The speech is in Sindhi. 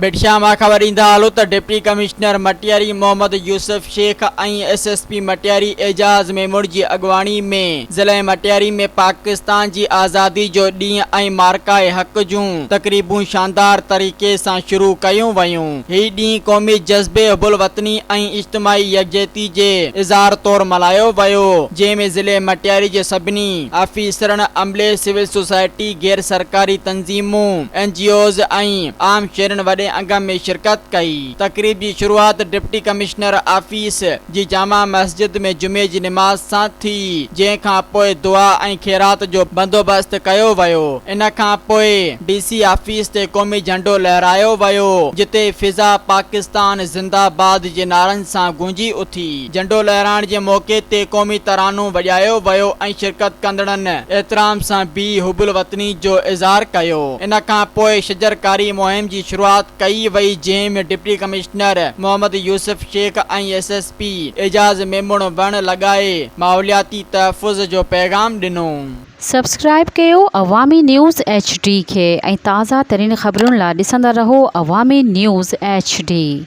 ڀٽشاهه مان خبر ڏيندا هلو ته deputy commissioner Matiari Muhammad Yousuf Shaikh ۽ S S P Matiari Ejaz Memon جي اڳواڻي ۾ ضلعي مٽياري ۾ پاڪستان جي آزادي جو ڏينهن ۽ معرڪه حق جون تقريبون شاندار طريقي سان شروع ڪيون ويون. هي ڏينهن قومي جذبي، حب الوطني ۽ اجتماعي يڪجهتي جي اظهار طور ملهايو ويو، جنهن ۾ ضلعي مٽياري جي سڀني آفيسرن، عملي، سول سوسائٽي، غير سرڪاري تنظيمون، اين جي اوز، ۽ عام شهرين وڏي انگ ۾ شرڪت ڪئي. تقريب جي شروعات ڊپٽي ڪمشنر آفيس جي جامع مسجد ۾ جمعي جي نماز سان ٿي، جنهن کان پوء دعا ۽ خيرات جو بندوبست ڪيو ويو. ان کان پوء ڊي سي آفيس تي قومي جهنڊو لهرايو ويو، جتي فضا پاڪستان زنده باد جي نعرن سان گونجي اٿي. جهنڊو لهرائڻ جي موقعي تي قومي ترانو وڄايو ويو ۽ شرڪت ڪندڙن احترام سان بيهي حب الوطني جو اظهار ڪيو. ان کان پوء شجرڪاري مهم جي شروعات ڪئي وئي جنهن ۾ deputy commissioner Muhammad Yousuf Shaikh ۽ S S P Ejaz Memon وڻ لڳائي ماحولياتي تحفظ جو پيغام ڏنو. سبسڪرائيب ڪيو عوامي نيوز ايڇ ڊي کي ۽ تازه ترين خبرن لا ڏسندا رهو عوامي نيوز ايڇ ڊي.